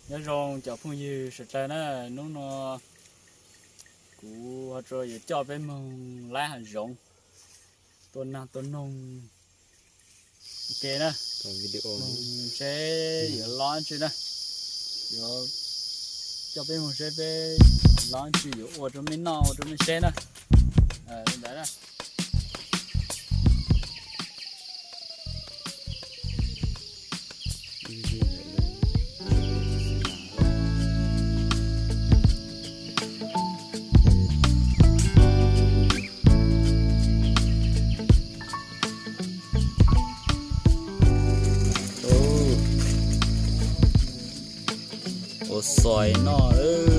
Nyob zoo cov phooj ywg sawv daws na, hnub no kuv ho tsuas yuav coj peb moog laib hav zoov, tua naag tua noog. Ok na, moog seb yuav lov tsi na, yuav coj peb moog seb peb lov tsi, yuav ua rua mej noj ua rua mej seb na. Ntawd na. Ua xois noj.